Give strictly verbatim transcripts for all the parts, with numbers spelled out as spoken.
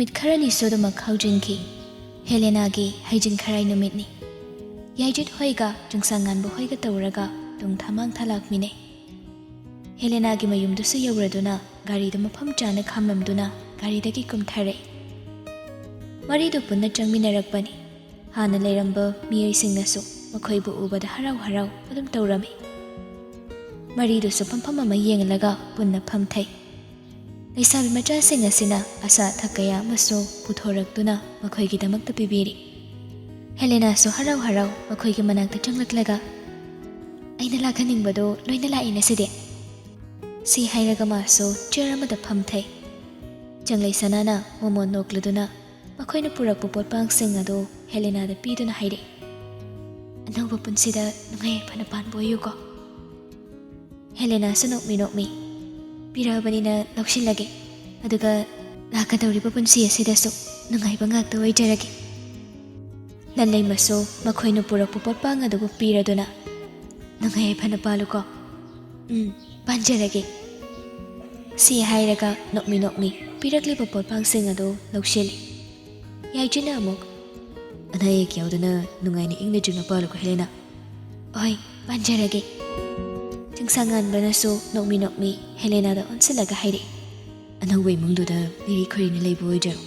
ꯅꯨꯃꯤꯠ ꯈꯔꯅꯤꯁꯨ ꯑꯗꯨꯃꯛ ꯍꯧꯖꯤꯟꯈꯤ꯫ ꯍꯦꯂꯦꯅꯥꯒꯤ ꯍꯩꯖꯤꯡ ꯈꯔꯥꯏ ꯅꯨꯃꯤꯠꯅꯤ꯫ ꯌꯥꯏꯖꯤꯠ ꯍꯣꯏꯒ ꯆꯤꯡꯁꯥꯡꯉꯥꯟꯕ ꯍꯣꯏꯒ ꯇꯧꯔꯒ ꯇꯨꯡ ꯊꯥꯃꯥꯡ ꯊꯥꯂꯥꯛꯃꯤꯅꯩ꯫ ꯍꯦꯂꯦꯅꯥꯒꯤ ꯃꯌꯨꯝꯗꯨꯁꯨ ꯌꯧꯔꯗꯨꯅ ꯒꯥꯔꯤꯗꯨ ꯃꯐꯝ ꯆꯥꯅ ꯈꯥꯝꯂꯝꯗꯨꯅ ꯒꯥꯔꯤꯗꯒꯤ ꯀꯨꯝꯊꯔꯛꯏ꯫ ꯃꯔꯤꯗꯨ ꯄꯨꯟꯅ ꯆꯪꯃꯤꯟꯅꯔꯛꯄꯅꯤ꯫ ꯍꯥꯟꯅ ꯂꯩꯔꯝꯕ ꯃꯤꯑꯣꯏꯁꯤꯡꯅꯁꯨ ꯃꯈꯣꯏꯕꯨ ꯎꯕꯗ ꯍꯔꯥꯎ ꯍꯔꯥꯎ ꯑꯗꯨꯝ ꯇꯧꯔꯝꯃꯤ꯫ ꯃꯔꯤꯗꯨꯁꯨ ꯐꯝꯐꯝ ꯑꯃ ꯌꯦꯡꯂꯒ ꯄꯨꯟꯅ ꯐꯝꯊꯩ꯫ ꯂꯩꯁꯥꯕꯤ ꯃꯆꯥꯁꯤꯡ ꯑꯁꯤꯅ ꯑꯆꯥ ꯑꯊꯛ ꯀꯌꯥ ꯑꯃꯁꯨ ꯄꯨꯊꯣꯔꯛꯇꯨꯅ ꯃꯈꯣꯏꯒꯤꯗꯃꯛꯇ ꯄꯤꯕꯤꯔꯤ꯫ ꯍꯦꯂꯦꯅꯥꯁꯨ ꯍꯔꯥꯎ ꯍꯔꯥꯎ ꯃꯈꯣꯏꯒꯤ ꯃꯅꯥꯛꯇ ꯆꯪꯂꯛꯂꯒ, "ꯑꯩꯅ ꯂꯥꯛꯍꯟꯅꯤꯡꯕꯗꯣ ꯂꯣꯏꯅ ꯂꯥꯛꯏ ꯉꯁꯤꯗꯤ"꯫ ꯁꯤ ꯍꯥꯏꯔꯒ ꯃꯥꯁꯨ ꯆꯤꯌꯔ ꯑꯃꯗ ꯐꯝꯊꯩ꯫ ꯆꯪꯂꯩ ꯁꯅꯥꯅ ꯃꯣꯃꯣꯟ ꯅꯣꯛꯂꯗꯨꯅ ꯃꯈꯣꯏꯅ ꯄꯨꯔꯛꯄ ꯄꯣꯠꯄꯥꯡꯁꯤꯡ ꯑꯗꯨ ꯍꯦꯂꯦꯅꯥꯗ ꯄꯤꯗꯨꯅ ꯍꯥꯏꯔꯛꯏ, "ꯑꯅꯧꯕ ꯄꯨꯟꯁꯤꯗ ꯅꯨꯡꯉꯥꯏ ꯌꯥꯏꯐꯅ ꯄꯥꯟꯕ ꯑꯣꯏꯌꯨꯀꯣ"꯫ ꯍꯦꯂꯦꯅꯥꯁꯨ ꯅꯣꯛꯃꯤ ꯅꯣꯛꯃꯤ, "ꯄꯤꯔꯛꯑꯕꯅꯤꯅ ꯂꯧꯁꯤꯜꯂꯒꯦ, ꯑꯗꯨꯒ ꯂꯥꯛꯀꯗꯧꯔꯤꯕ ꯄꯨꯟꯁꯤ ꯑꯁꯤꯗꯁꯨ ꯅꯨꯡꯉꯥꯏꯕ ꯉꯥꯛꯇ ꯑꯣꯏꯖꯔꯒꯦ"꯫ ꯂꯟꯂꯩꯃꯁꯨ ꯃꯈꯣꯏꯅ ꯄꯨꯔꯛꯄ ꯄꯣꯠꯄꯥꯡ ꯑꯗꯨꯕꯨ ꯄꯤꯔꯗꯨꯅ, "ꯅꯨꯡꯉꯥꯏ ꯌꯥꯏꯐꯅ ꯄꯥꯜꯂꯨꯀꯣ"꯫ "ꯎꯝ, ꯄꯥꯟꯖꯔꯒꯦ"꯫ ꯁꯤ ꯍꯥꯏꯔꯒ ꯅꯣꯛꯃꯤ ꯅꯣꯛꯃꯤ ꯄꯤꯔꯛꯂꯤꯕ ꯄꯣꯠꯄꯥꯡꯁꯤꯡ ꯑꯗꯨ ꯂꯧꯁꯤꯜꯂꯤ꯫ ꯌꯥꯏꯖꯤꯠꯅ ꯑꯃꯨꯛ, "ꯑꯅꯥ ꯑꯌꯦꯛ ꯌꯥꯎꯗꯅ ꯅꯨꯡꯉꯥꯏꯅ ꯏꯪꯅ ꯆꯤꯛꯅ ꯄꯥꯜꯂꯨꯀꯣ ꯍꯦꯂꯦꯅꯥ"꯫ "ꯍꯣꯏ, ꯄꯥꯟꯖꯔꯒꯦ"꯫ ꯆꯤꯡꯁꯥꯡꯉꯥꯟꯕꯅꯁꯨ ꯅꯣꯛꯃꯤ ꯅꯣꯛꯃꯤ ꯍꯦꯂꯦꯅꯥꯗ ꯑꯣꯟꯁꯤꯜꯂꯒ ꯍꯥꯏꯔꯛꯏ, "ꯑꯅꯧꯕ ꯏꯃꯨꯡꯗꯨꯗ ꯂꯤꯔꯤ ꯈꯣꯏꯔꯤꯅ ꯂꯩꯕ ꯑꯣꯏꯖꯔꯣ꯫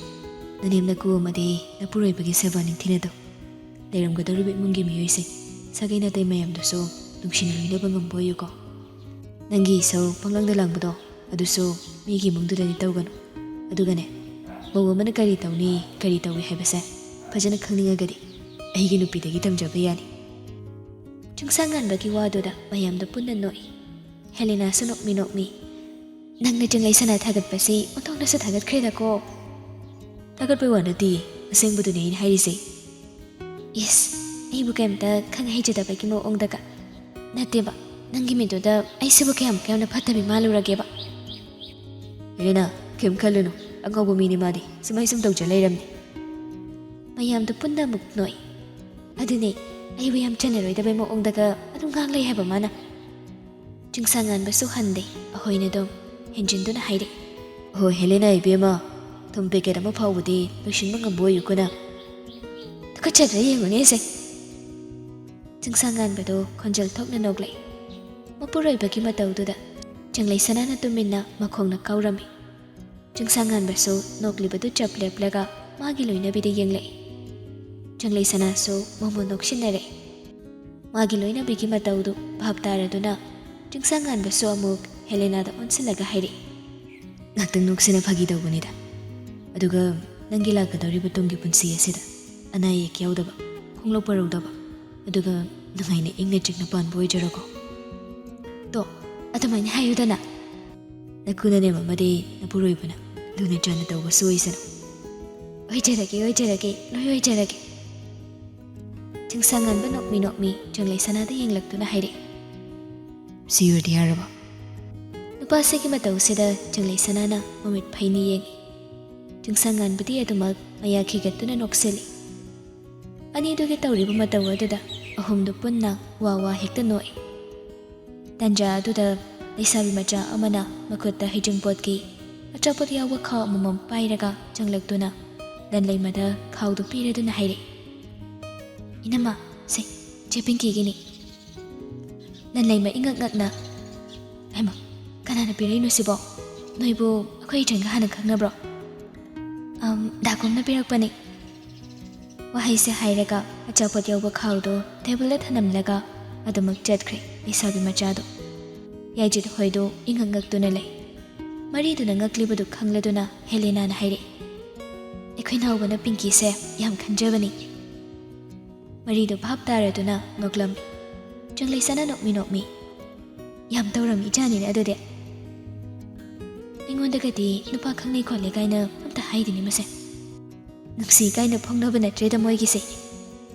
ꯅꯅꯦꯝ ꯅꯀꯨ ꯑꯃꯗꯤ ꯅꯄꯨꯔꯣꯏꯕꯒꯤ ꯁꯦꯕꯥ ꯅꯤꯡꯊꯤꯅ ꯇꯧ꯫ ꯂꯩꯔꯝꯒꯗꯧꯔꯤꯕ ꯏꯃꯨꯡꯒꯤ ꯃꯤꯑꯣꯏꯁꯤꯡ, ꯁꯥꯒꯩ ꯅꯥꯇꯩ ꯃꯌꯥꯝꯗꯨꯁꯨ ꯅꯨꯡꯁꯤꯅ ꯂꯣꯏꯅꯕ ꯉꯝꯕ ꯑꯣꯏꯌꯨꯀꯣ꯫ ꯅꯪꯒꯤ ꯏꯁꯧ ꯄꯪꯂꯪꯗ ꯂꯪꯕꯗꯣ, ꯑꯗꯨꯁꯨ ꯃꯤꯒꯤ ꯏꯃꯨꯡꯗꯨꯗꯗꯤ ꯇꯧꯒꯅꯨ꯫ ꯑꯗꯨꯒꯅꯦ, ꯃꯧ ꯑꯃꯅ ꯀꯔꯤ ꯇꯧꯅꯤ, ꯀꯔꯤ ꯇꯧꯏ ꯍꯥꯏꯕꯁꯦ ꯐꯖꯅ ꯈꯪꯅꯤꯡꯉꯒꯗꯤ ꯑꯩꯒꯤ ꯅꯨꯄꯤꯗꯒꯤ ꯇꯝꯖꯕ ꯌꯥꯅꯤ"꯫ ꯆꯤꯡꯁꯥꯡꯉꯥꯟꯕꯒꯤ ꯋꯥꯗꯨꯗ ꯃꯌꯥꯝꯗ ꯄꯨꯟꯅ ꯅꯣꯛꯏ꯫ ꯍꯦꯂꯦꯅꯥꯁꯨ ꯅꯣꯛꯃꯤ ꯅꯣꯛꯃꯤ, "ꯅꯪꯅ ꯆꯤꯡꯂꯩ ꯁꯅꯥ ꯊꯥꯒꯠꯄꯁꯤ ꯑꯣꯟꯊꯣꯛꯅꯁꯨ ꯊꯥꯒꯠꯈ꯭ꯔꯦꯗꯀꯣ"꯫ "ꯊꯥꯒꯠꯄꯩ ꯋꯥ ꯅꯠꯇꯦ, ꯑꯁꯦꯡꯕꯗꯨꯅꯦ ꯑꯩꯅ ꯍꯥꯏꯔꯤꯁꯦ"꯫ "ꯏꯁ, ꯑꯩꯕꯨ ꯀꯩꯝꯇ ꯈꯪ ꯍꯩꯖꯗꯕꯒꯤ ꯃꯑꯣꯡꯗꯒ꯫ ꯅꯠꯇꯦꯕ, ꯅꯪꯒꯤ ꯃꯤꯠꯇꯨꯗ ꯑꯩꯁꯤꯕꯨ ꯀꯌꯥꯃꯨꯛ ꯌꯥꯝꯅ ꯐꯠꯇꯕꯤ ꯃꯥꯜꯂꯨꯔꯒꯦꯕ"꯫ "ꯍꯦꯂꯦꯅꯥ, ꯀꯩꯝ ꯈꯜꯂꯨꯅꯨ, ꯑꯉꯥꯎꯕ ꯃꯤꯅꯤ ꯃꯥꯗꯤ, ꯁꯨꯃꯥꯏ ꯁꯨꯝ ꯇꯧꯖ ꯂꯩꯔꯝꯅꯤ"꯫ ꯃꯌꯥꯝꯗꯨ ꯄꯨꯟꯅ ꯑꯃꯨꯛ ꯅꯣꯛꯏ꯫ "ꯑꯗꯨꯅꯦ, ꯑꯩꯕꯨ ꯌꯥꯝ ꯆꯟꯅꯔꯣꯏꯗꯕꯩ ꯃꯑꯣꯡꯗꯒ ꯑꯗꯨꯝ ꯉꯥꯡ ꯂꯩ ꯍꯥꯏꯕ ꯃꯥꯅ"꯫ ꯆꯤꯡꯁꯥꯡꯉꯥꯟꯕꯁꯨ ꯍꯟꯗꯦ, ꯑꯍꯣꯏꯅ ꯑꯗꯨꯝ ꯍꯦꯟꯖꯤꯟꯗꯨꯅ ꯍꯥꯏꯔꯛꯏ, "ꯑꯍꯣ ꯍꯦꯂꯦꯅꯥ ꯏꯕꯦꯝꯃ, ꯊꯨꯝ ꯄꯦꯀꯦꯠ ꯑꯃ ꯐꯥꯎꯕꯗꯤ ꯂꯣꯏꯁꯤꯟꯕ ꯉꯝꯕ ꯑꯣꯏꯌꯨꯀꯣ ꯅꯪ꯫ ꯇꯨꯀꯠꯆꯗ꯭ꯔꯥ ꯌꯦꯡꯉꯨꯅꯦꯁꯦ꯫ ꯆꯤꯡꯁꯥꯡ ꯉꯥꯟꯕꯗꯣ ꯈꯣꯟꯖꯦꯜ ꯊꯣꯛꯅ ꯅꯣꯛꯂꯛꯏ꯫ ꯃꯄꯨꯔꯣꯏꯕꯒꯤ ꯃꯇꯧꯗꯨꯗ ꯆꯪꯂꯩ ꯁꯅꯥꯅ ꯇꯨꯃꯤꯟꯅ ꯃꯈꯣꯡꯅ ꯀꯥꯎꯔꯝꯃꯤ꯫ ꯆꯤꯡꯁꯥꯡ ꯉꯥꯟꯕꯁꯨ ꯅꯣꯛꯂꯤꯕꯗꯨ ꯆꯞ ꯂꯦꯞꯂꯒ ꯃꯥꯒꯤ ꯂꯣꯏꯅꯕꯤꯗ ꯌꯦꯡꯂꯛꯏ꯫ ꯆꯪꯂꯩ ꯁꯅꯥꯁꯨ ꯃꯣꯃꯣꯟ ꯅꯣꯛꯁꯤꯟꯅꯔꯛꯏ꯫ ꯃꯥꯒꯤ ꯂꯣꯏꯅꯕꯤꯒꯤ ꯃꯇꯧꯗꯨ ꯚꯥꯞ ꯇꯥꯔꯗꯨꯅ ꯆꯤꯡꯁꯥꯡ ꯉꯥꯟꯕꯁꯨ ꯑꯃꯨꯛ ꯍꯦꯂꯦꯅꯥꯗ ꯑꯣꯟꯁꯤꯜꯂꯒ ꯍꯥꯏꯔꯛꯏ, "ꯉꯥꯛꯇꯪ ꯅꯣꯛꯁꯤꯅ ꯐꯥꯒꯤ ꯇꯧꯕꯅꯤꯗ꯫ ꯑꯗꯨꯒ ꯅꯪꯒꯤ ꯂꯥꯛꯀꯗꯧꯔꯤꯕ ꯇꯨꯡꯒꯤ ꯄꯨꯟꯁꯤ ꯑꯁꯤꯗ ꯑꯅꯥ ꯑꯌꯦꯛ ꯌꯥꯎꯗꯕ, ꯈꯣꯡꯂꯣꯛ ꯄꯔꯧꯗꯕ, ꯑꯗꯨꯒ ꯅꯨꯡꯉꯥꯏꯅ ꯏꯪꯅ ꯆꯤꯛꯅ ꯄꯥꯟꯕ ꯑꯣꯏꯖꯔꯣꯀꯣ꯫ ꯇꯣ, ꯑꯗꯨꯃꯥꯏꯅ ꯍꯥꯏꯌꯨꯗꯅ꯫ ꯅꯀꯨꯅꯅꯦ ꯃꯃꯗꯤ ꯅꯄꯨꯔꯣꯏꯕꯅ ꯂꯨꯅ ꯆꯥꯟꯅ ꯇꯧꯕꯁꯨ ꯑꯣꯏꯁꯅꯨ꯫ ꯑꯣꯏꯖꯔꯒꯦ, ꯑꯣꯏꯖꯔꯒꯦ, ꯂꯣꯏ ꯑꯣꯏꯖꯔꯒꯦ꯫" ꯆꯤꯡꯁꯥꯡ ꯉꯥꯟꯕ ꯅꯣꯛꯃꯤ ꯅꯣꯛꯃꯤ ꯆꯪꯂꯩ ꯁꯅꯥꯗ ꯌꯦꯡꯂꯛꯇꯨꯅ ꯍꯥꯏꯔꯛꯏ, "ꯁꯤ ꯑꯣꯏꯔꯗꯤ ꯌꯥꯔꯕ?" ꯅꯨꯄꯥꯁꯤꯒꯤ ꯃꯇꯧꯁꯤꯗ ꯆꯪꯂꯩ ꯁꯅꯥꯅ ꯃꯃꯤꯠ ꯐꯩꯅ ꯌꯦꯡꯉꯤ꯫ ꯆꯤꯡꯁꯥꯡ ꯉꯥꯟꯕꯗꯤ ꯑꯗꯨꯃꯛ ꯃꯌꯥ ꯈꯤꯒꯠꯇꯨꯅ ꯅꯣꯛꯁꯤꯜꯂꯤ꯫ ꯑꯅꯤꯗꯨꯒꯤ ꯇꯧꯔꯤꯕ ꯃꯇꯧ ꯑꯗꯨꯗ ꯑꯍꯨꯝꯗꯨ ꯄꯨꯟꯅ ꯋꯥ ꯋꯥ ꯍꯦꯛꯇ ꯅꯣꯛꯏ꯫ ꯇꯟꯖꯥ ꯑꯗꯨꯗ ꯂꯩꯁꯥꯕꯤ ꯃꯆꯥ ꯑꯃꯅ ꯃꯈꯨꯠꯇ ꯍꯩꯖꯤꯡꯄꯣꯠꯀꯤ ꯑꯆꯥꯄꯣꯠ ꯌꯥꯎꯕ ꯈꯥꯎ ꯑꯃꯃꯝ ꯄꯥꯏꯔꯒ ꯆꯪꯂꯛꯇꯨꯅ ꯂꯟꯂꯩꯃꯗ ꯈꯥꯎꯗꯨ ꯄꯤꯔꯗꯨꯅ ꯍꯥꯏꯔꯛꯏ, "ꯏꯅꯝꯃ, ꯁꯦ, ꯆꯦ ꯄꯤꯡꯀꯤꯒꯤꯅꯤ꯫" ꯂꯟꯂꯩꯃ ꯏꯉꯛ ꯉꯛꯅ, "ꯍꯩꯃ, ꯀꯅꯥꯅ ꯄꯤꯔꯛꯏꯅꯣ ꯁꯤꯕꯣ? ꯅꯣꯏꯕꯨ ꯑꯩꯈꯣꯏ ꯏꯆꯟꯒ ꯍꯥꯟꯅ ꯈꯪꯅꯕ꯭ꯔꯣ?" "ꯑꯝ, ꯗꯥꯀꯣꯝꯅ ꯄꯤꯔꯛꯄꯅꯤ꯫" ꯋꯥꯍꯩꯁꯦ ꯍꯥꯏꯔꯒ ꯑꯆꯥꯄꯣꯠ ꯌꯥꯎꯕ ꯈꯥꯎꯗꯣ ꯇꯦꯕꯜꯗ ꯊꯅꯝꯂꯒ ꯑꯗꯨꯃꯛ ꯆꯠꯈ꯭ꯔꯦ ꯂꯩꯁꯥꯕꯤ ꯃꯆꯥꯗꯣ꯫ ꯌꯥꯏꯖꯤꯠ ꯍꯣꯏꯗꯣ ꯏꯉꯛ ꯉꯛꯇꯨꯅ ꯂꯩ꯫ ꯃꯔꯤꯗꯨꯅ ꯉꯛꯂꯤꯕꯗꯨ ꯈꯪꯂꯗꯨꯅ ꯍꯦꯂꯦꯅꯥꯅ ꯍꯥꯏꯔꯛꯏ, "ꯑꯩꯈꯣꯏ ꯅꯥꯎꯕꯅ ꯄꯤꯡꯀꯤꯁꯦ ꯌꯥꯝ ꯈꯟꯖꯕꯅꯤ꯫" ꯃꯔꯤꯗꯨ ꯚꯥꯞ ꯇꯥꯔꯗꯨꯅ ꯅꯣꯛꯂꯝꯃꯤ꯫ ꯆꯪꯂꯩ ꯁꯅꯥ ꯅꯣꯛꯃꯤ ꯅꯣꯛꯃꯤ, "ꯌꯥꯝ ꯇꯧꯔꯝꯃꯤ ꯏꯆꯥꯅꯤꯅꯦ ꯑꯗꯨꯗꯤ꯫ ꯑꯩꯉꯣꯟꯗꯒꯗꯤ ꯅꯨꯄꯥ ꯈꯪꯅꯩ ꯈꯣꯠꯂꯦ ꯀꯥꯏꯅ ꯑꯝꯇ ꯍꯥꯏꯗꯦꯅꯦ ꯃꯁꯦ꯫ ꯅꯨꯡꯁꯤ ꯀꯥꯏꯅ ꯐꯣꯡꯅꯕ ꯅꯠꯇ꯭ꯔꯦꯗ ꯃꯣꯏꯒꯤꯁꯦ꯫"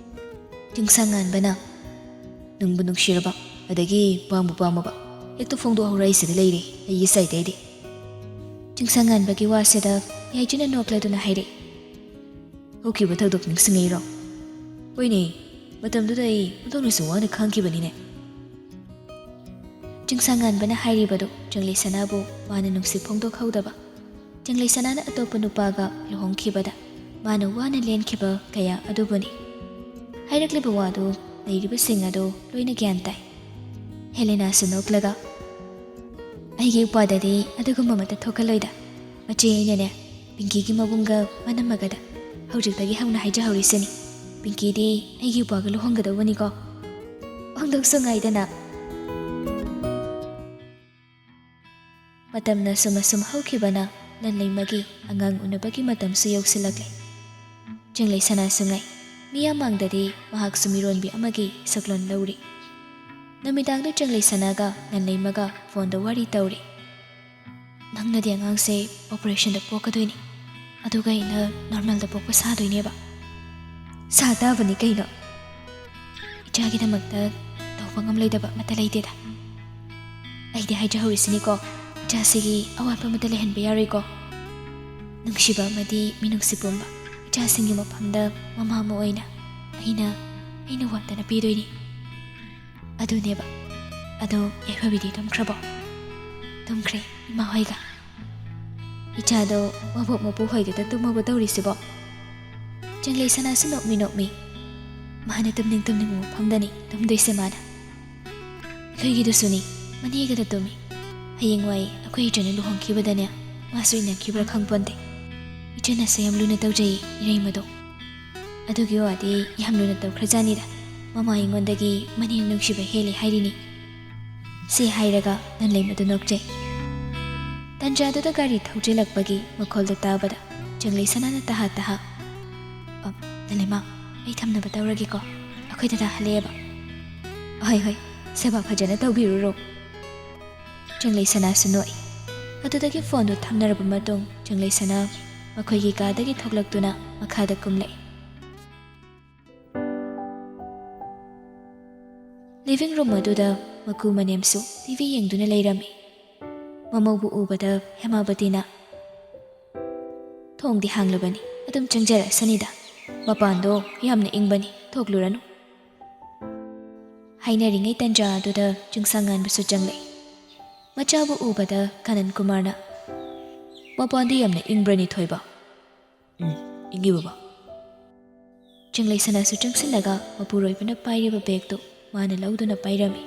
ꯆꯤꯡꯁꯥꯡ ꯉꯥꯟꯕꯅ, "ꯅꯨꯡꯕꯨ ꯅꯨꯡꯁꯤꯔꯕ, ꯑꯗꯒꯤ ꯄꯥꯝꯕꯨ ꯄꯥꯝꯃꯕ, ꯍꯦꯛꯇ ꯐꯣꯡꯗꯣꯛꯍꯧꯔ ꯑꯩ ꯁꯤꯗ ꯂꯩꯔꯦ, ꯑꯩꯒꯤ ꯁꯥꯏꯗꯩꯗꯤ꯫" ꯆꯤꯡꯁꯥꯡ ꯉꯥꯟꯕꯒꯤ ꯋꯥꯁꯤꯗ ꯌꯥꯏꯖꯤꯅ ꯅꯣꯛꯂꯗꯨꯅ ꯍꯥꯏꯔꯛꯏ, "ꯍꯧꯈꯤꯕ ꯊꯧꯗꯣꯛ ꯅꯤꯡꯁꯤꯡꯉꯛꯏꯔꯣ?" "ꯍꯣꯏꯅꯦ, ꯃꯇꯝꯗꯨꯗ ꯑꯩ ꯑꯣꯟꯊꯣꯛꯅꯁꯨ ꯋꯥꯅ ꯈꯥꯡꯈꯤꯕꯅꯤꯅꯦ꯫" ꯆꯤꯡꯁꯥꯡ ꯉꯥꯟꯕꯅ ꯍꯥꯏꯔꯤꯕꯗꯨ ꯆꯪꯂꯩ ꯁꯅꯥꯕꯨ ꯃꯥꯅ ꯅꯨꯡꯁꯤ ꯐꯣꯡꯗꯣꯛꯍꯧꯗꯕ꯫ ꯆꯤꯡꯂꯩꯁꯅꯥꯅ ꯑꯇꯣꯞꯄ ꯅꯨꯄꯥꯒ ꯂꯨꯍꯣꯡꯈꯤꯕꯗ ꯃꯥꯅ ꯋꯥꯅ ꯂꯦꯟꯈꯤꯕ ꯀꯌꯥ ꯑꯗꯨꯕꯨꯅꯤ꯫ ꯍꯥꯏꯔꯛꯂꯤꯕ ꯋꯥꯗꯨ ꯂꯩꯔꯤꯕꯁꯤꯡ ꯑꯗꯨ ꯂꯣꯏꯅ ꯒ꯭ꯌꯥꯟ ꯇꯥꯏ꯫ ꯍꯦꯂꯦꯅꯥꯁꯨ ꯅꯣꯛꯂꯒ, "ꯑꯩꯒꯤ ꯏꯄ꯭ꯋꯥꯗꯗꯤ ꯑꯗꯨꯒꯨꯝꯕ ꯑꯃꯠꯇ ꯊꯣꯛꯍꯜꯂꯣꯏꯗ꯫ ꯃꯆꯦ ꯑꯩꯅꯅꯦ, ꯄꯤꯡꯀꯤꯒꯤ ꯃꯕꯨꯡꯒ ꯃꯅꯝꯃꯒꯗ ꯍꯧꯖꯤꯛꯇꯒꯤ ꯍꯧꯅ ꯍꯥꯏꯖꯍꯧꯔꯤꯁꯤꯅꯤ꯫ ꯄꯤꯡꯀꯤꯗꯤ ꯑꯩꯒꯤ ꯏꯄ꯭ꯋꯥꯒ ꯂꯨꯍꯣꯡꯒꯗꯧꯕꯅꯤꯀꯣ꯫ ꯍꯣꯡꯗꯣꯛꯁꯨ ꯉꯥꯏꯗꯅ꯫" ꯃꯇꯝꯅ ꯁꯨꯝ ꯑꯁꯨꯝ ꯍꯧꯈꯤꯕꯅ ꯂꯟꯂꯩꯃꯒꯤ ꯑꯉꯥꯡ ꯎꯅꯕꯒꯤ ꯃꯇꯝꯁꯨ ꯌꯧꯁꯤꯜꯂꯛꯂꯦ꯫ ꯆꯤꯡꯂꯩꯁꯅꯥꯁꯨ ꯉꯥꯏ꯫ ꯃꯤꯌꯥꯝ ꯃꯥꯡꯗꯗꯤ ꯃꯍꯥꯛꯁꯨ ꯃꯤꯔꯣꯟꯕꯤ ꯑꯃꯒꯤ ꯁꯛꯂꯣꯟ ꯂꯧꯔꯤ꯫ ꯅꯨꯃꯤꯗꯥꯡꯗ ꯆꯤꯡꯂꯩꯁꯅꯥꯒ ꯂꯟꯂꯩꯃꯒ ꯐꯣꯟꯗ ꯋꯥꯔꯤ ꯇꯧꯔꯤ꯫ "ꯅꯪꯅꯗꯤ ꯑꯉꯥꯡꯁꯦ ꯑꯣꯄꯔꯦꯁꯟꯗ ꯄꯣꯛꯀꯗꯣꯏꯅꯤ, ꯑꯗꯨꯒ ꯑꯩꯅ ꯅꯣꯔꯃꯦꯜꯗ ꯄꯣꯛꯄ ꯁꯥꯗꯣꯏꯅꯦꯕ꯫ ꯁꯥ ꯇꯥꯕꯅꯤ ꯀꯩꯅꯣ꯫ ꯏꯆꯥꯒꯤꯗꯃꯛꯇ ꯇꯧꯕ ꯉꯝꯂꯣꯏꯗꯕ ꯑꯃꯠꯇ ꯂꯩꯇꯦꯗ꯫ ꯑꯩꯗꯤ ꯍꯥꯏꯖꯍꯧꯔꯤꯁꯤꯅꯤꯀꯣ, ꯏꯆꯥꯁꯤꯒꯤ ꯑꯋꯥꯠꯄ ꯑꯃꯠꯇ ꯂꯩꯍꯟꯕ ꯌꯥꯔꯣꯏꯀꯣ꯫ ꯅꯨꯡꯁꯤꯕ ꯑꯃꯗꯤ ꯃꯤꯅꯨꯡꯁꯤ ꯄꯨꯝꯕ ꯏꯆꯥꯁꯤꯡꯒꯤ ꯃꯐꯝꯗ ꯃꯃꯥ ꯑꯃ ꯑꯣꯏꯅ ꯑꯩꯅ, ꯑꯩꯅ ꯋꯥꯠꯇꯅ ꯄꯤꯗꯣꯏꯅꯤ꯫" ꯑꯗꯨꯅꯦꯕ꯫ ꯑꯗꯣ ꯌꯥꯏꯐꯕꯤꯗꯤ ꯇꯨꯝꯈ꯭ꯔꯕꯣ? ꯇꯨꯝꯈ꯭ꯔꯦ, ꯏꯃꯥ ꯍꯣꯏꯒ꯫ ꯏꯆꯥꯗꯣ ꯃꯕꯣꯛ ꯃꯄꯨ ꯍꯣꯏꯒꯗ ꯇꯨꯝꯃꯕꯣ ꯇꯧꯔꯤꯁꯤꯕꯣ? ꯆꯤꯡꯂꯩꯁꯅꯥꯁꯨ ꯅꯣꯛꯃꯤ ꯅꯣꯛꯃꯤ꯫ "ꯃꯥꯅ ꯇꯨꯝꯅꯤꯡ ꯇꯨꯝꯅꯤꯡꯕ ꯃꯐꯝꯗꯅꯤ ꯇꯨꯝꯗꯣꯏꯁꯦ ꯃꯥꯅ꯫ ꯑꯩꯈꯣꯏꯒꯤꯗꯨꯁꯨꯅꯤ, ꯃꯅꯦꯒꯗ ꯇꯨꯝꯃꯤ꯫ ꯍꯌꯦꯡꯋꯥꯏ ꯑꯩꯈꯣꯏ ꯏꯆꯟꯅ ꯂꯨꯍꯣꯡꯈꯤꯕꯗꯅꯦ, ꯃꯥꯁꯨ ꯏꯟꯅꯈꯤꯕ꯭ꯔꯥ ꯈꯪꯄꯣꯟꯇꯦ꯫ ꯏꯆꯟꯅꯁꯨ ꯌꯥꯝ ꯂꯨꯅ ꯇꯧꯖꯩꯌꯦ ꯏꯔꯩꯃꯗꯣ꯫ ꯑꯗꯨꯒꯤ ꯋꯥꯗꯤ ꯌꯥꯝ ꯂꯨꯅ ꯇꯧꯈ꯭ꯔꯖꯥꯠꯅꯤꯗ꯫ ꯃꯃꯥ ꯑꯩꯉꯣꯟꯗꯒꯤ ꯃꯅꯦꯅ ꯅꯨꯡꯁꯤꯕ ꯍꯦꯜꯂꯤ ꯍꯥꯏꯔꯤꯅꯤ꯫" ꯁꯤ ꯍꯥꯏꯔꯒ ꯂꯟꯂꯩꯃꯗꯨ ꯅꯣꯛꯆꯩ꯫ ꯇꯟꯖꯥꯗꯨꯗ ꯒꯥꯔꯤ ꯊꯧꯖꯤꯜꯂꯛꯄꯒꯤ ꯃꯈꯣꯜꯗꯨ ꯇꯥꯕꯗ ꯆꯤꯡꯂꯩꯁꯅꯥꯅ ꯇꯍꯥ ꯇꯍꯥ, "ꯑ, ꯂꯟꯂꯩꯃ, ꯑꯩ ꯊꯝꯅꯕ ꯇꯧꯔꯒꯦꯀꯣ꯫ ꯑꯩꯈꯣꯏ ꯗꯗꯥ ꯍꯜꯂꯛꯑꯦꯕ꯫" "ꯍꯣꯏ, ꯍꯣꯏ, ꯁꯦꯕꯥ ꯐꯖꯅ ꯇꯧꯕꯤꯔꯨꯔꯣ꯫" ꯆꯤꯡꯂꯩꯁꯅꯥꯁꯨ ꯅꯣꯛꯏ꯫ ꯑꯗꯨꯗꯒꯤ ꯐꯣꯟꯗꯨ ꯊꯝꯅꯔꯕ ꯃꯇꯨꯡ ꯆꯤꯡꯂꯩꯁꯅꯥ ꯃꯈꯣꯏꯒꯤ ꯀꯥꯗꯒꯤ ꯊꯣꯛꯂꯛꯇꯨꯅ ꯃꯈꯥꯗ ꯀꯨꯝꯂꯛꯏ꯫ ꯂꯤꯚꯤꯡ ꯔꯨꯝ ꯑꯗꯨꯗ ꯃꯀꯨ ꯃꯅꯦꯝꯁꯨ ꯇꯤꯚꯤ ꯌꯦꯡꯗꯨꯅ ꯂꯩꯔꯝꯃꯤ꯫ ꯃꯃꯧꯕꯨ ꯎꯕꯗ ꯍꯦꯃꯥꯕꯇꯤꯅ, "ꯊꯣꯡꯗꯤ ꯍꯥꯡꯂꯕꯅꯤ, ꯑꯗꯨꯝ ꯆꯪꯖꯔꯛꯁꯅꯤꯗ꯫ ꯃꯄꯥꯟꯗꯣ ꯌꯥꯝꯅ ꯏꯪꯕꯅꯤ, ꯊꯣꯛꯂꯨꯔꯅꯨ꯫" ꯍꯥꯏꯅꯔꯤꯉꯩ ꯇꯟꯖꯥ ꯑꯗꯨꯗ ꯆꯤꯡꯁꯥꯡꯉꯥꯟꯕꯁꯨ ꯆꯪꯂꯛꯏ꯫ ꯃꯆꯥꯕꯨ ꯎꯕꯗ ꯀꯥꯅꯟ ꯀꯨꯃꯥꯔꯅ, ꯃꯄꯥꯟꯗꯤ ꯌꯥꯝꯅ ꯏꯪꯕ꯭ꯔꯅꯤ, ꯊꯣꯏꯕ? "ꯎꯝ, ꯏꯪꯉꯤ, ꯕꯕꯥ꯫" ꯆꯤꯡꯂꯩ ꯁꯅꯥꯁꯨ ꯆꯪꯁꯤꯜꯂꯒ ꯃꯄꯨꯔꯣꯏꯕꯅ ꯄꯥꯏꯔꯤꯕ ꯕꯦꯒꯇꯨ ꯃꯥꯅ ꯂꯧꯗꯨꯅ ꯄꯥꯏꯔꯝꯃꯤ꯫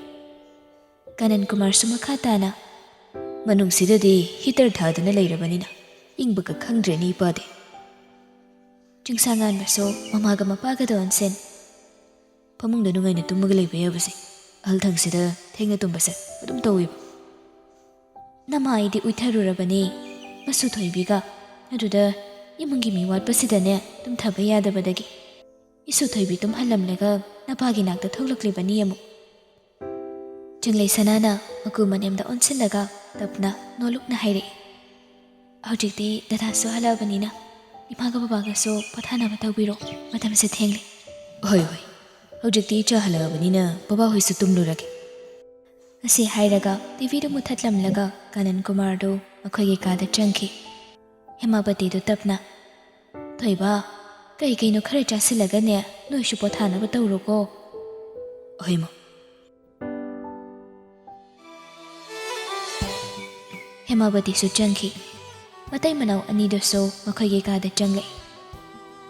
ꯀꯥꯅꯟ ꯀꯨꯃꯥꯔꯁꯨ ꯃꯈꯥ ꯇꯥꯅ, "ꯃꯅꯨꯡꯁꯤꯗꯗꯤ ꯍꯤꯇꯔ ꯊꯥꯗꯨꯅ ꯂꯩꯔꯕꯅꯤꯅ ꯏꯪꯕꯒ ꯈꯪꯗ꯭ꯔꯦꯅꯦ ꯏꯄꯥꯗꯤ꯫" ꯆꯤꯡꯁꯥꯡꯉꯥꯟꯕꯁꯨ ꯃꯃꯥꯒ ꯃꯄꯥꯒꯗ ꯑꯣꯟꯁꯤꯟ, "ꯐꯃꯨꯡꯗ ꯅꯨꯡꯉꯥꯏꯅ ꯇꯨꯝꯃꯒ ꯂꯩꯕ ꯌꯥꯕꯁꯦ ꯑꯍꯜ ꯊꯪꯁꯤꯗ ꯊꯦꯡꯅ ꯇꯨꯝꯕꯁꯦ ꯑꯗꯨꯝ ꯇꯧꯋꯦꯕ꯫ ꯅꯃꯥ ꯑꯩꯗꯤ ꯎꯏꯊꯔꯨꯔꯕꯅꯤ, ꯃꯁꯨ ꯊꯣꯏꯕꯤꯒ꯫ ꯑꯗꯨꯗ ꯏꯃꯨꯡꯒꯤ ꯃꯤ ꯋꯥꯠꯄꯁꯤꯗꯅꯦ ꯇꯨꯝꯊꯕ ꯌꯥꯗꯕꯗꯒꯤ ꯏꯁꯨ ꯊꯣꯏꯕꯤ ꯇꯨꯝꯍꯜꯂꯝꯂꯒ ꯅꯄꯥꯒꯤ ꯅꯥꯛꯇ ꯊꯣꯛꯂꯛꯂꯤꯕꯅꯤ ꯑꯃꯨꯛ꯫" ꯆꯤꯡꯂꯩ ꯁꯅꯥꯅ ꯃꯀꯨ ꯃꯅꯦꯝꯗ ꯑꯣꯟꯁꯤꯜꯂꯒ ꯇꯞꯅ ꯅꯣꯂꯨꯛꯅ ꯍꯥꯏꯔꯛꯏ, "ꯍꯧꯖꯤꯛꯇꯤ ꯗꯗꯥꯁꯨ ꯍꯜꯂꯛꯑꯕꯅꯤꯅ ꯏꯃꯥꯒ ꯕꯕꯥꯒꯁꯨ ꯄꯣꯊꯥꯅꯕ ꯇꯧꯕꯤꯔꯣ, ꯃꯇꯝꯁꯦ ꯊꯦꯡꯂꯦ꯫" "ꯍꯣꯏ, ꯍꯣꯏ, ꯍꯧꯖꯤꯛꯇꯤ ꯏꯆꯥ ꯍꯜꯂꯛꯑꯕꯅꯤꯅ ꯕꯕꯥꯍꯣꯏꯁꯨ ꯇꯨꯝꯂꯨꯔꯒꯦ꯫" ꯑꯁꯤ ꯍꯥꯏꯔꯒ ꯇꯤꯚꯤꯗꯨ ꯃꯨꯊꯠꯂꯝꯂꯒ ꯀꯥꯅꯟ ꯀꯨꯃꯥꯔꯗꯨ ꯃꯈꯣꯏꯒꯤ ꯀꯥꯗ ꯆꯪꯈꯤ꯫ ꯍꯦꯃꯥꯕꯇꯤꯗꯨ ꯇꯞꯅ, "ꯊꯣꯏꯕ, ꯀꯩ ꯀꯩꯅꯣ ꯈꯔ ꯆꯥꯁꯤꯜꯂꯒꯅꯦ ꯅꯣꯏꯁꯨ ꯄꯣꯊꯥꯅꯕ ꯇꯧꯔꯣꯀꯣ꯫" "ꯍꯣꯏ, ꯃꯥ꯫" ꯍꯦꯃꯥꯕꯇꯤꯁꯨ ꯆꯪꯈꯤ꯫ ꯃꯇꯩ ꯃꯅꯥꯎ ꯑꯅꯤꯗꯨꯁꯨ ꯃꯈꯣꯏꯒꯤ ꯀꯥꯗ ꯆꯪꯂꯛꯏ꯫